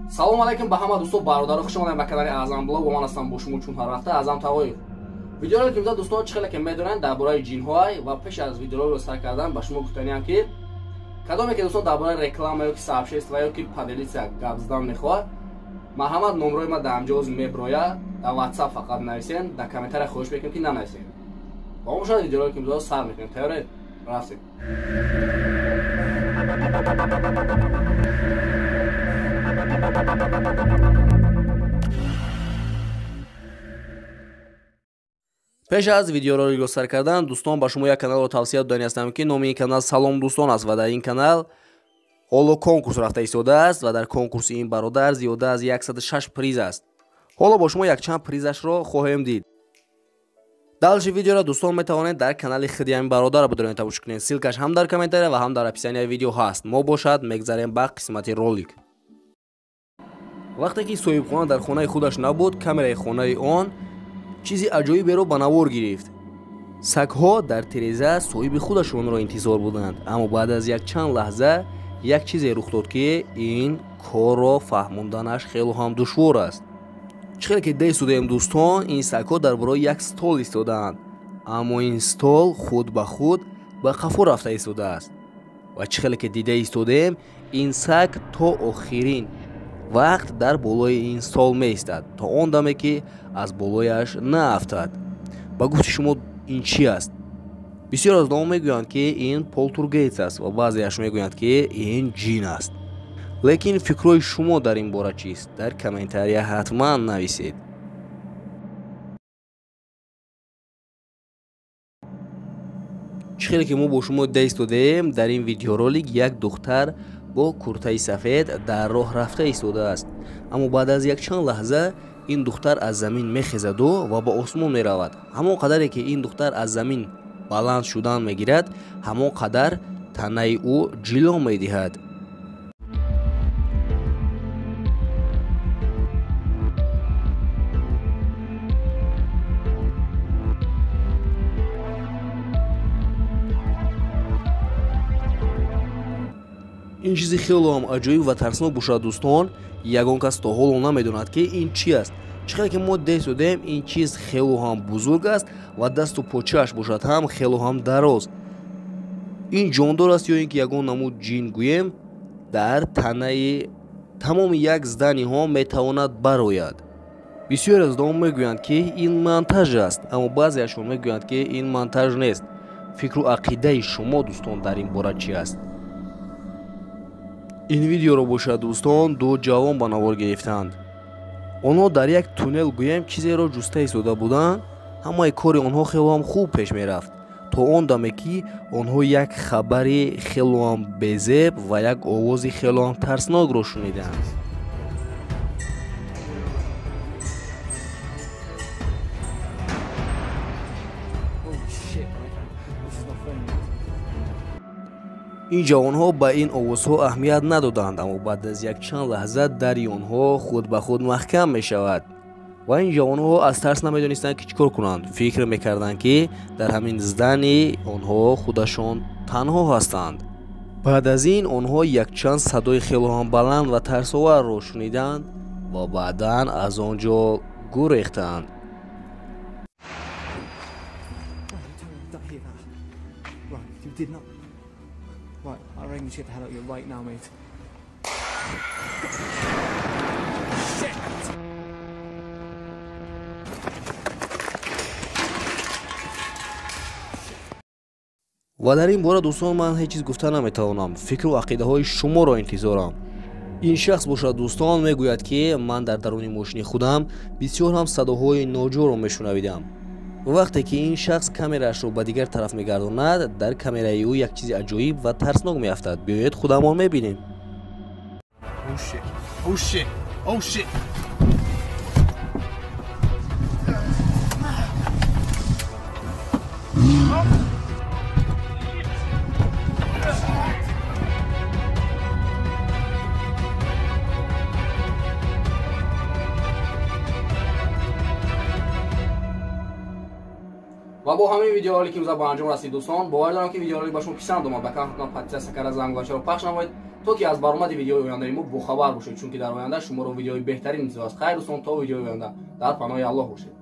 Салом алейкум ба ҳама дӯстон, бародаро, хуш омадед ба канали Аъзам Блог. Бо ман ҳастам бо шумо чун ҳар вақта Аъзам Тавоев. Видеоро ки мебинед дӯстон, чӣ хеле ки медонанд дар бораи ҷинҳо, ва пеш аз видеоро сар кардан ба шумо гуфтаниам ки кадоме ки дӯстон дар бораи реклама ё ки сообщество ё ки поделиться гап задан мехоҳад, марҳамат номрои ма дар ҳамҷоз меброяд, дар WhatsApp фақат нависен, дар комментария хоҳиш мекунем ки нанависен. Ба мо шояд видеоро ки мебинед сар мекунем. Тайёред? Рафтем. Пеш аз видеороликро сар кардан дӯстон ба шумо як каналро тавсия додани ҳастам ки номи ин канал Салом дӯстон аст ва дар ин канал ҳоло конкурс рафта истодааст ва дар конкурси ин бародар зиёда аз 106 приз аст. Ҳоло бо шумо якчанд призашро хоҳем дид. Дальше видеоро дӯстон метавонед дар канали худи ҳамин бародар бидоред тамошо кунед. Ссылкаш ҳам дар комментария ва ҳам дар описанияи видео ҳаст. Мо бошад мегзарем ба қисмати ролик. Вақте ки соҳибхона дар хонаи худаш набуд, камераи хонаи он чизи аҷоиберо ба навор гирифт. Сагҳо дар тиреза соҳиби худашонро интизор буданд, аммо баъд аз якчанд лаҳза як чизе рух дод ки ин корро фаҳмонданаш хело ҳам душвор аст. Чӣ хеле ки дестудем дӯстон, ин сагҳо дар бораи як стол истодаанд, аммо ин стол худ ба худ ба қафо рафта истодааст. Ва чӣ хеле ки дида истодем, ин саг то охирин вақт дар болои ин стол меистад, то он даме ки аз болояш наафтад. Ба гуфти шумо ин чӣ аст? Бисёр аз одамон мегӯянд ки ин полтергейст аст ва баъзеаш мегӯянд ки ин ҷин аст. Лекин фикрҳои шумо дар ин бора чист? Дар комментария ҳатман нависед. Чӣ хеле ки мо бо шумо дида истодаем, дар ин видеоролик як духтар бо куртаи сафед дар роҳ рафта истодааст, аммо баъд аз якчанд лаҳза ин духтар аз замин мехезаду ва ба осмон меравад. Ҳамон қадаре ки ин духтар аз замин баланд шудан мегирад, ҳамон қадар танаи ӯ ҷило медиҳад. Ин чизи хело ҳам аҷоиб ва тарснок бошад дӯстон, ягон кас то ҳоло намедонад ки ин чӣ аст. Чӣ хеле ки мо дестодем, ин чиз хело ҳам бузург аст ва дасту почааш бошад ҳам хело ҳам дароз. Ин ҷондор аст ё ин ки ягон намуд ҷин гӯем, дар танаи тамоми як зданиҳо метавонад барояд. Бисёре аз одамон мегӯянд ки ин монтаж аст, аммо баъзеашон мегӯянд ки ин монтаж нест. Фикру ақидаи шумо дӯстон дар ин бора чӣ аст? Ин видеоро бошад дӯстон ду ҷавон ба навор гирифтанд. Онҳо дар як туннел гӯем чизеро ҷуста истода буданд. Ҳамаи кори онҳо хело ҳам хуб пеш мерафт, то он даме ки онҳо як хабари хело ҳам безеб ва як овози хело ҳам тарснокро шуниданд. Ин ҷавонҳо ба ин овозҳо аҳамият надоданд, аммо баъд аз якчанд лаҳза дари онҳо худ ба худ маҳкам мешавад ва ин ҷавонҳо аз тарс намедонистанд ки чӣ кор кунанд. Фикр мекарданд ки дар ҳамин здани онҳо худашон танҳо ҳастанд. Баъд аз ин онҳо якчанд садои хело ҳам баланд ва тарсоварро шуниданд ва баъдан аз он ҷо гурехтанд. Right, I reckon you should get the hell out of here right now, mate. Shit! Ва дар ин бора дӯстон ман ҳеҷ чиз гуфта наметавонам. Фикру ақидаҳои шуморо интизорам. Ин шахс бошад дӯстон мегӯяд ки ман дар даруни мошини худам бисёр ҳам садоҳои ноҷорро мешунавидам. Вақте ки ин шахс камераашро ба дигар тараф мегардонад, дар камераи ӯ як чизи аҷоиб ва тарснок меафтад. Биёед худамон мебинем. Oh shit. Oh shit. Oh shit. Ва Ва бо ҳамин видеоролики имрӯза ба анҷом расид, дӯстон. Бовар дорам, ки видеоролик ба шумо писанд омад. Ба канал ҳатман подписаться карда, зангбачаро пахш намоед, то ки аз баромади видеои ояндаи мо бохабар бошед, чунки дар оянда шуморо видеои беҳтарин интизор аст. Хайр, дӯстон, то видеои оянда дар паноҳи Аллоҳ бошед.